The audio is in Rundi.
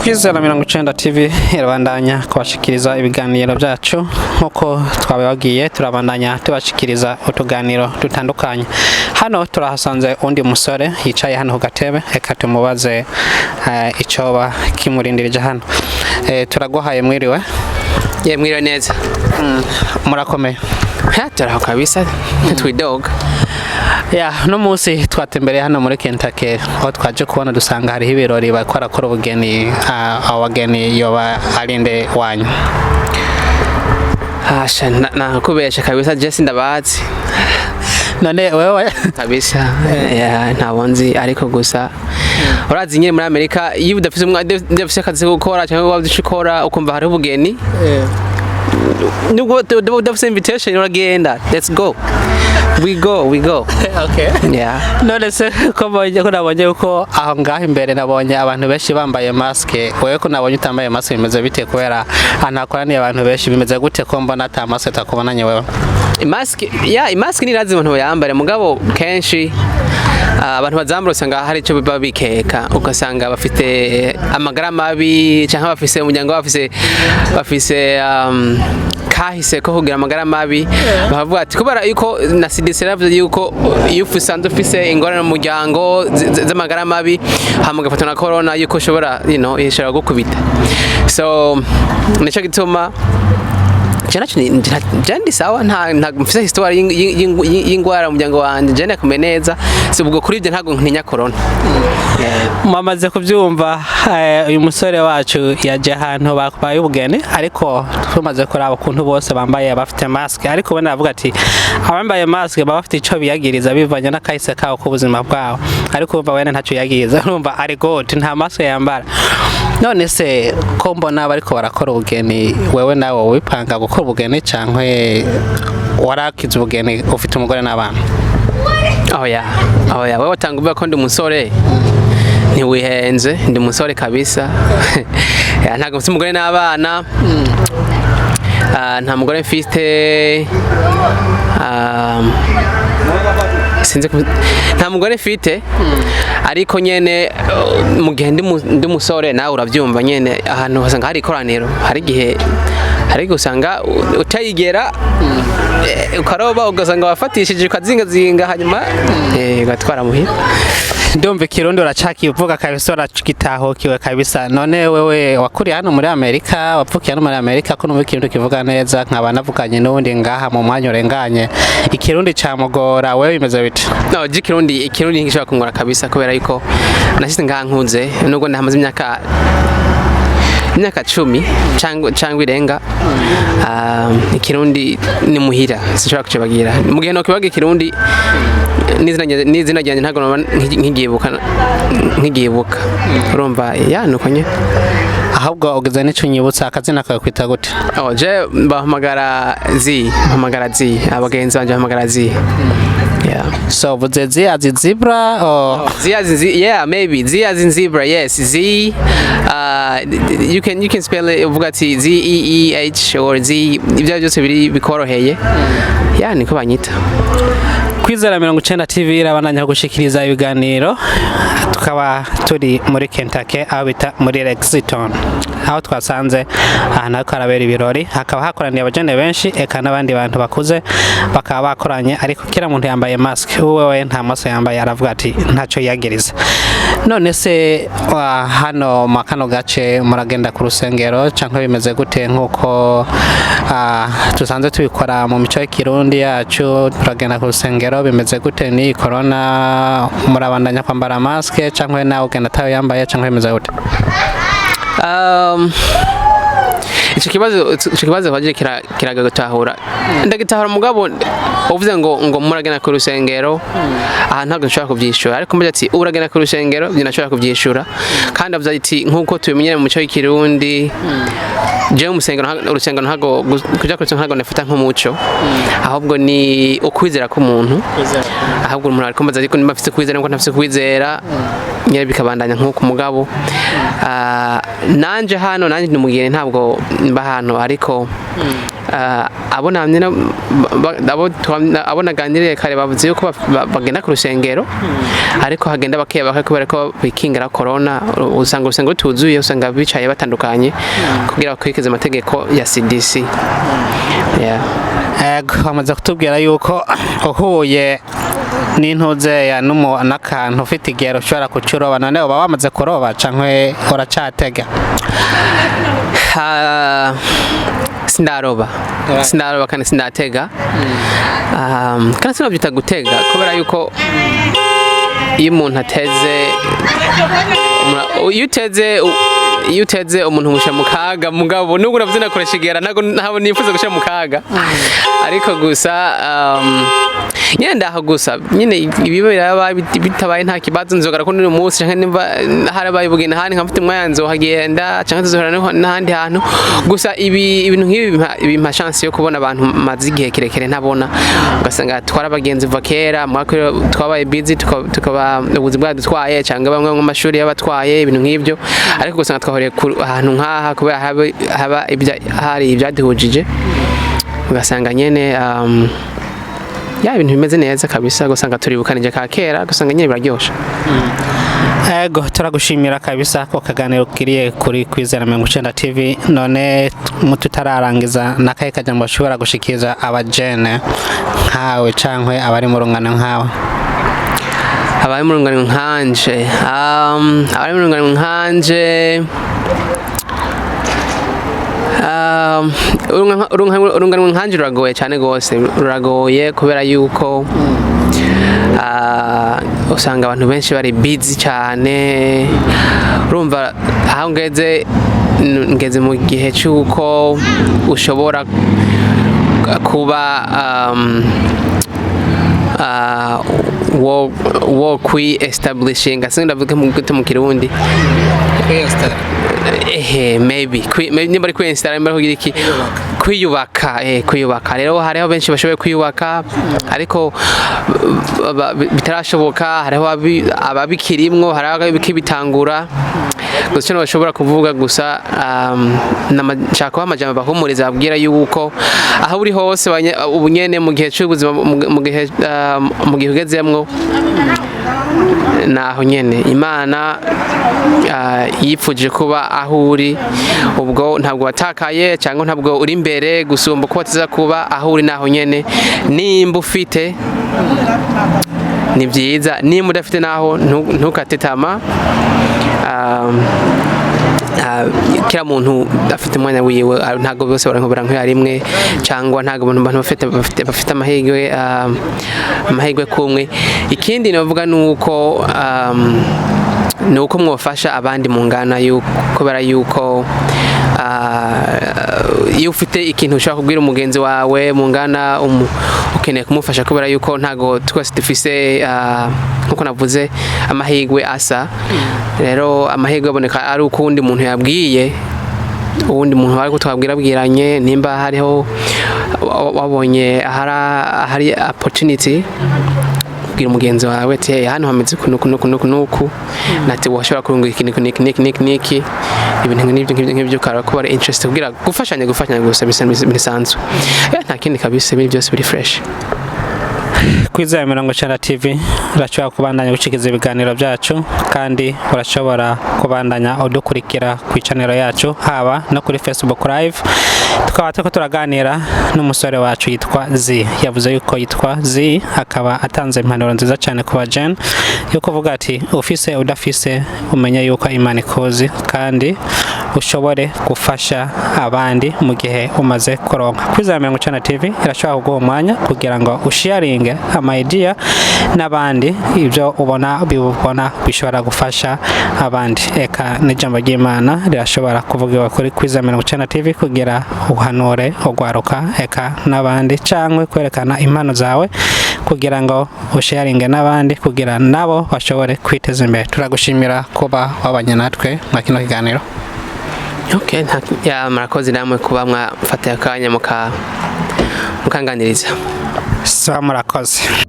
Kwizera 90 TV irabandanya kubashikiriza ibiganiro byacu nk'uko twabibabwiye. Turabandanya tubashikiriza utuganiro dutandukanye. Hano turahasanze undi musore yicaye hano ku gatebe. Reka tumubaze icoba kimurindirije hano. Turaguhaye mwiriwe. Ye, mwiriwe neza. Murakomeye? Ha, turaho kabisa, ntitwidoga. Ya, no munsi twatembereye hano muri Kentucky, aho twaje kubona dusanga hariho ibirori, bariko barakora ubugeni. Abo bageni yoba arinde wanyu? Hasha, nakubesha kabisa, je sindabazi. None wewe? Kabisa, ya, ntabwo nzi, ariko gusa urazi nyine muri Amerika iyo udafise akazi ko gukora cyangwa waba uzi ukora, ukumva hariho ubugeni, nubwo udafise invitation uragenda. Let's go, we go, we go. Okay. Yeah. None se ko mbonye, ko nabonye uko aho ngaho imbere nabonye abantu benshi bambaye maske, wewe ko nabonye utambaye maske, bimeze bite? Kubera ahantu hakoraniye abantu benshi, bimeze gute ko mbona ata maske takubonanye wewe? Imask, ya, imask ni lazima abantu bayambare, mugabo kenshi abantu bazambara usanga hari icyo biba bikeka, ugasanga bafite amagara mabi cyangwa bafise umuryango, bafise kahise ko kugira amagara mabi, bakavuga ati kubera yuko na CDC yaravuze yuko iyo usanzwe ufise ingorane mu muryango z'amagara mabi, hama ugafatwa na corona, yuko ushobora ishobora gukubita. So nico gituma je naco je ndi sawa, nta mfise histoire y'ingwara mu muryango wanje. Je nakomeye neza, si ubwo kuri ibyo ntabwo ntinya corona. Mwamaze kubyumva, uyu musore wacu yaje ahantu babaye ubugeni, ariko tumaze kuraba ukuntu bose bambaye, bafite mask, ariko ubona avuga ati abambaye mask baba bafite ico biyagiriza bivanye n'akahise kabo k'ubuzima bwabo, ariko urumva wene ntacyo yagiriza, urumva ari good, nta mask yambara. None se ko mbona bariko barakora ubugeni, wewe nawe wipanga gukora ubugeni cankwe warakize ubugeni, ufite umugore n'abana? Oya, oya, wewe watanga uvuga ko ndi umusore, ntiwihenze, ndi umusore kabisa. Ya, ntabwo mfite umugore n'abana. Ah, nta mugore mfite. Ah, sinzi nta mugore mfite, ariko nyene mu gihe ndi umusore, nawe urabyumva nyene, ahantu usanga hari ikoraniro, hari igihe usanga utayigera, ukaroba, ugasanga wafatishije, ukazingazinga, hanyuma ugatwara muhira. Ndumva ikirundi uracakivuga kabisa, uragitahukiwe kabisa. None wewe wakuriye hano muri Amerika, wavukiye hano muri Amerika, ko numva ikirundi kivuga neza, nkaba navuganye n'uwundi ngaha mu mwanya urenganye, ikirundi camugora, wewe bimeze bite? No, je ikirundi ntigishobora kungora kabisa, kubera yuko nashyize ngaha nkuze, nubwo ndahamaze imyaka 10 cyangwa irenga. Ikirundi ni muhira, sinshobora kucibagira. Mu gihe nokibaga ikirundi, n'izina ryanjye ntabwo noba nkigibuka, urumva? Ya, nuko nyene. Ahubwo ugeze n'ico unyibutsa, akazina kawe kwita gute? Oh, je bahamagara Z, bahamagara Z, abagenzi banje bahamagara Z. Yeah. So vuze Z as in zebra or? Z as in Z, yeah, maybe Z as in zebra, yes. Z, you can spell it uvuga ati Z E E H or Z, ibyo byose biri bikoroheye. Yeah, niko banyita. Kwizera 90 TV irabandanya gushikiriza ibiganiro. Tukaba turi muri Kentucky, aho bita muri Lexington, aho twasanze ahantu hariko harabera ibirori, hakaba hakoraniye abajene benshi, eka n'abandi bantu bakuze bakaba bakoranye, ariko kila muntu yambaye mask. Wewe nta mask yambaye, aravuga ati ntacyo yagiriza. None se hano mu kano gace muragenda ku rusengero canke bimeze gute? Nk'uko dusanzwe tubikora mu mico y'ikirundi yacu, turagenda ku rusengero, bimeze gute? Ni corona, murabandanya kwambara mask canke nawe ugenda atayo yambaye, canke bimeze gute? Ico kibazo waje kiraga gutahura, ndagitahura, mugabo uvuze ngo muragenda ku rusengero, aha ntabwo nshobora kuvyishura, ariko mvuze ati uragenda ku rusengero, byo nashobora kuvyishura. Kandi avuze ati nkuko tubimenyere mu muco w'ikirundi, jewe urusengero ntago kuja ku rusengero ntago nafata nk'umuco, ahubwo ni ukwizera k'umuntu. Ahubwo umuntu ariko mbaza, ariko nimba afise kwizera, ngo ntafise kwizera nyine, bikabandanya nk'uko. Mugabo nanje hano nanje ndi umugeni, ntabwo mba hano, ariko Abo namye abo naganiriye kare bavuze yuko bagenda ku rusengero, ariko hagenda bakeya bake kubera ko bikingira corona. Usanga urusengero rutuzuye, usanga bicaye batandukanye kugira bakurikize amategeko ya CDC, yeah. Ego, bamaze kutubwira yuko uhuye n'intuzeya n'akantu ufite igero ushobora kucuroba. None uba wamaze kuroba canke uracatega? Sindaroba. Sindaroba kandi sindatega. Kandi sinabyita gutega kubera yuko iyo umuntu ateze iyo uteze umuntu umushyira mu kaga. Mugabo nubwo navuze nakoresha igera, ntabwo nifuza gushyira mu kaga, ariko gusa nyine ndaho gusa nyine ibiba biraba, bitabaye nta kibazo. Nzogara ko n'uyu munsi canke nimba harabaye ubugeni ahandi nkafite umwanya nzohagenda, canke tuzohora n'ahandi hantu. Gusa ibi ibintu nk'ibi bimpa chance yo kubona abantu maze igihe kirekire ntabona, ugasanga twara abagenzi kuva kera mwaka twabaye busy, tukaba ubuzima bwadutwaye, cyangwa bamwe mu mashuri y'abatwaye, ibintu nk'ibyo. Ariko ugasanga twahuriye ahantu nk'aha kubera haba hari ibyaduhujije, ugasanga nyene ya ibintu bimeze neza kabisa, ugasanga turibukanije ka kera, ugasanga nyene biraryoshe. Ego, turagushimira kabisa ko kaganiro ukiriye kuri Kwizera 90 TV. None mu tutararangiza, nakahe kajambo ushobora gushikiriza abajene nkawe canke abari mu rungano nkawe? Abari mu rungano nkanje, urungano nkanje ruragoye cyane rwose, ruragoye kubera yuko usanga abantu benshi bari busy cyane. Urumva aho ngeze, ngeze mu gihe cy'uko ushobora kuba wo kwi establishinga, sinzi ndavuga mu gute mu Kirundi. Ehe, maybe maybe nimba ari kwi install, nimba ari kugira iki, kwiyubaka, kwiyubaka. Rero hariho benshi bashoboye kwiyubaka ariko bitarashoboka. Hariho ababikirimwo, hariho abakibitangura. Gusa icyo bashobora kuvuga gusa, nshaka kubaha amajambo bahumuriza, babwira yuko aho uri hose ubu nyene mu gihe cy'ubuzima, mu gihe ugezemwo, naho nyene Imana yifuje kuba aho uri, ubwo ntabwo watakaye cyangwa ntabwo uri imbere gusumba uko watiza kuba. Aho uri naho nyene, nimba ufite ni byiza, nimba udafite naho ntukatetama. Kila muntu afite umwanya wiwe. Ntabwo bose barankobera nk'iya rimwe, cyangwa ntabwo abantu bafite amahirwe, amahirwe kumwe. Ikindi navuga ni uko mwofasha abandi mu ngana, yuko kubera yuko iyo ufite ikintu ushobora kubwira umugenzi wawe mu ngana, ukeneye kumufasha, kubera yuko ntago twese dufise, nkuko navuze, amahirwe asa. Rero amahirwe aboneka ari uko uwundi muntu yabwiye uwundi muntu, ariko twabwirabwiranye. Nimba hariho wabonye ahari opportunity, kubwira umugenzi wawe ati: "Hey, hano hameze uku nuku nuku nuku nuku, nati washobora kurunga iki niki niki niki niki niki," ibintu nk'ibyo nk'ibyo nk'ibyo, ukaba kuba ari interest kugira gufashanya gusa bisa bisanzwe. Nta kindi kabisa, ibintu byose biri fresh. Kwizera 90 TV urashobora kubandanya gucikiza ibiganiro byacu, kandi urashobora kubandanya udukurikira ku channel yacu, haba no kuri Facebook Live. Tukaba turiko turaganira n'umusore wacu yitwa Z. Yavuze yuko yitwa Z, akaba atanze impanuro nziza cyane ku bajene yo kuvuga ati: ufise udafise, umenye yuko Imana ikuzi kandi ushobore gufasha abandi mu gihe umaze kuronka. Kwizera 90 TV irashobora kuguha umwanya kugira ngo usharinge ama idea n'abandi, ibyo ubona bibona bishobora gufasha abandi. Eka n'ijambo ry'Imana rirashobora kuvugirwa kuri Kwizera 90 TV kugira uhanure ugwaruka eka n'abandi, cyangwa kwerekana impano zawe kugira ngo usharinge n'abandi, kugira nabo bashobore kwiteza imbere. Turagushimira kuba wabanye natwe mwa kino kiganiro. Okay, ya, murakoze namwe kuba mwafata akanya mukanganiriza. Sawa, murakoze.